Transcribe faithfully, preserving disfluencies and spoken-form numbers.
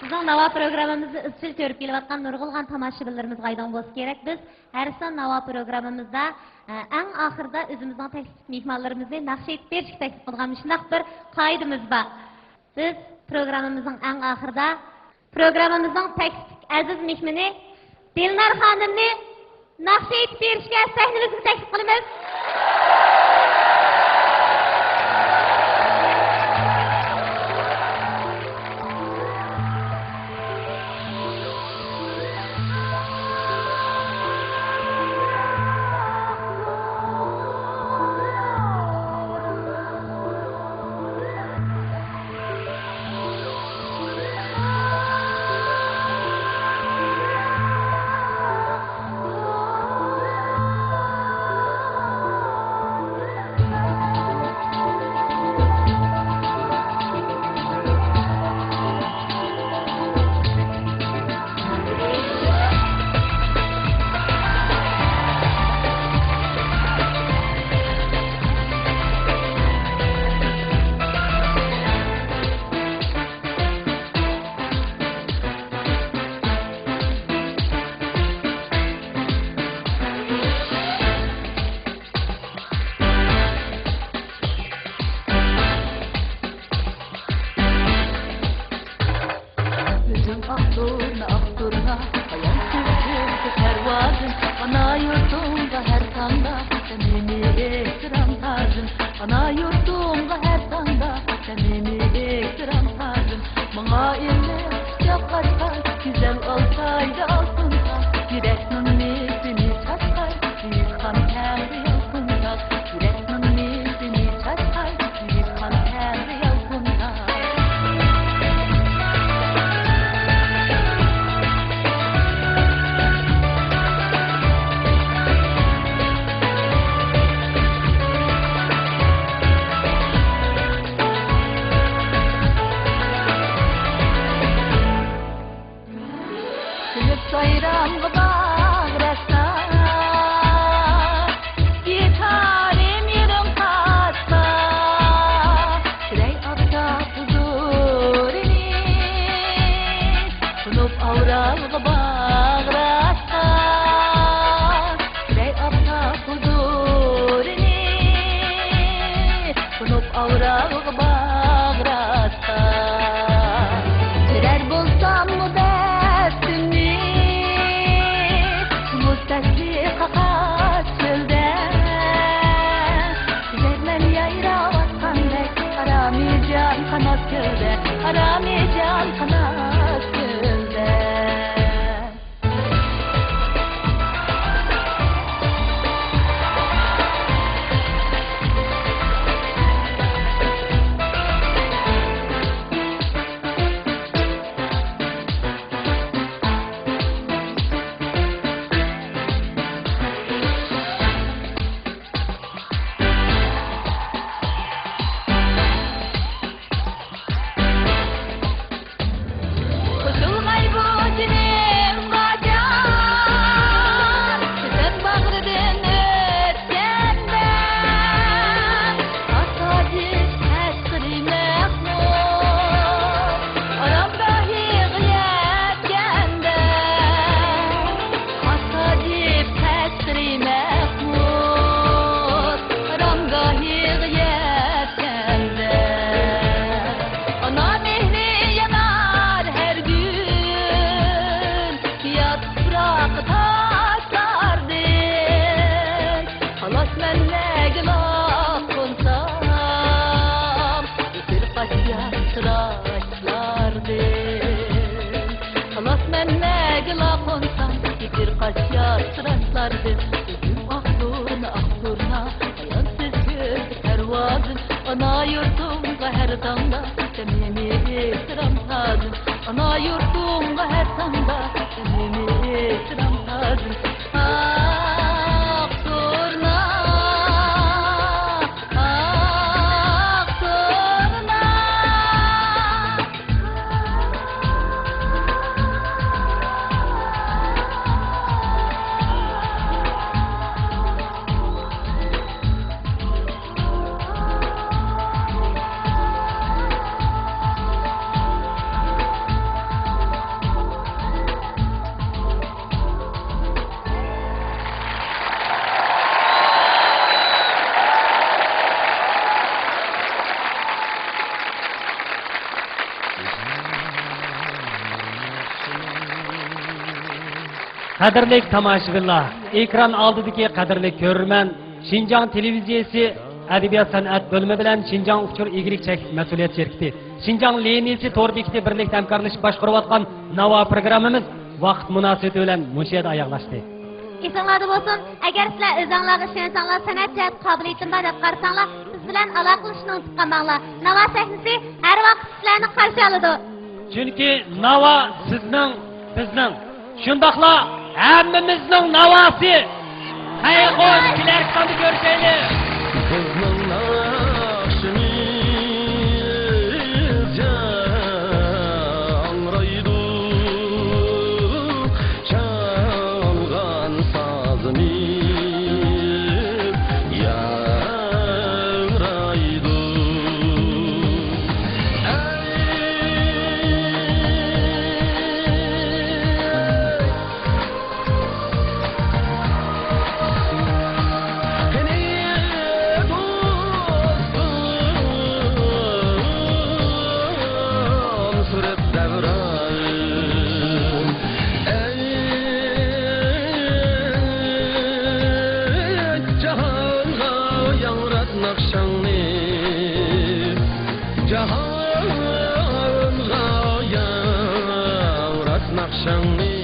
بىزنىڭ ناۋا پروگراممىمىزنى ئىزچىل كۆرۈپ كېلىۋاتقان نۇرغۇنلىغان تاماشىبىنلىرىمىزغا ئايدىڭ بولسا كېرەك، بىز ھەر سان ناۋا پروگراممىمىزدا، ئە، ئەڭ ئاخىرىدا ئۆزىمىزنىڭ تەكلىپ مېھمانلىرىمىزنى ناخشا ئېيتىپ بېرىشكە تەكلىپ قىلىدىغان مۇشۇنداق بىر قائىدىمىز بار. بىز پروگراممىمىزنىڭ ئەڭ ئاخىرىدا پروگراممىمىزنىڭ تەكلىپلىك ئەزىز مېھمىنى دىلنار خانىمنى ناخشا ئېيتىپ بېرىشكە سەھنىمىزگە تەكلىپ قىلىمىز. كۆزۈڭ ئاق تۇرنا، ئاق تۇرنا، ئايان سۈزۈلدى پەرۋازىم. ئانا يۇرتۇڭغا ھەر تاڭدا سەمىمىي ئېھتىرام تاجىم. ئانا يۇرتۇڭغا ھەر تاڭدا سەمىمىي ئېھتىرام تاجىم. ماڭا ئىللىق قۇچاق ئاچقان گۈزەل ئالتايدا ئالتۇن تاغ. يۈرەكنىڭ نېپىنى چاچقاي، بۈيۈك خان تەڭرى يالقۇن تاغ. يۈرەكنىڭ نېپىنى چاچقاي، بۈيۈك خان تەڭرى يالقۇن تاغ. كۈلۈپ سايرامغا باغراشسا، ئىككى تارىم يېرىم قاتسا، كىرەي ئاپتاپ ھۇزۇرىنى. قونۇپ ئاۋرالغا باغراشسا، كىرەي ئاپتاپ ھۇزۇرىنى. قونۇپ ئاۋرالغا باغراشسا، كۆرەر بولساممۇ بەختىمنى، مۇز تەسلى قاقاس چۆلدە. سېزەرمەن يايراۋاتقاندەك ئارامىجان قاناس كۆلدە، ئارامىجان قاناس كۆلدە. قوشۇلغاي بۇ جېنىمغا جان، سەن باغرىدىن ئۆتكەندە. ئاساجىپ قەشقىرى مەخمۇر، ئارامگاھىغا يەتكەندە. ئاساجىپ قەشقىرى مەخمۇر، ئارامگاھىغا يەتكەندە. ئانا مېھرى يانار ھەر كۈن، يات تۇپراق تاشلاردىن. خالاس مەن نەگىلا قونسام، ئېسىل قاچيان چىرايلاردىن. خالاس مەن نەگىلا قونسام، ئېسىل قاچيان چىرايلاردىن. ئۆزۈم ئاق تۇرنا، ئاق تۇرنا، پايانسىز كۆز پەرۋازىم. ئانا يۇرتۇمغا ھەر تاڭدا سەمىمىي ئېھتىرام تاجىم. ئانا يۇرتۇمغا ھەر تاڭدا سەمىمىي ئېھتىرام تاجىم. ئاق تۇرنا، ئاق تۇرنا. قەدىرلىك تاماشىبىنلار، ئېكران ئالدىدىكى قەدىرلىك كۆرۈرمەن، شىنجاڭ تېلېۋىزىيەسى ئەدەبىيات سەنئەت بۆلۈمى بىلەن شىنجاڭ ئۇچۇر ئىگىلىك چەكلىك مەسئۇلىيەت شىركىتى، شىنجاڭ لىنىيىسى تور بېكىتى بىرلىكتە ھەمكارلىشىپ باشقۇرۇۋاتقان ناۋا پروگراممىمىز ۋاقىت مۇناسىۋىتى بىلەن مۇشۇ يەردە ئاياغلاشتى. ئېسىڭلاردا بولسۇن، ئەگەر سىلەر ئۆزۈڭلارغا ئىشەنسەڭلار، سەنئەت جەھەتتە قابىلىيىتىم بار دەپ قارىساڭلار، بىز بىلەن ئالاقىلىشىشنى ئۇنتۇپ قالماڭلار. ناۋا سەھنىسى ھەر ۋاقىت سىلەرنى قارشى ئالىدۇ. چۈنكى ناۋا سىزنىڭ، بىزنىڭ، شۇنداقلا ھەممىمىزنىڭ ناۋاسى. ھەي خوش، كېلەر ساندا كۆرۈشەيلى. بىزنىڭ ناخشىمىز ياڭرايدۇ، چالغان سازىمىز ياڭرايدۇ. ئەي، قېنى دوستۇم، سۈرەت دەۋران. ئەي، جاھانغا ياڭرات ناخشاڭنى، جاھانغا ياڭرات ناخشاڭنى.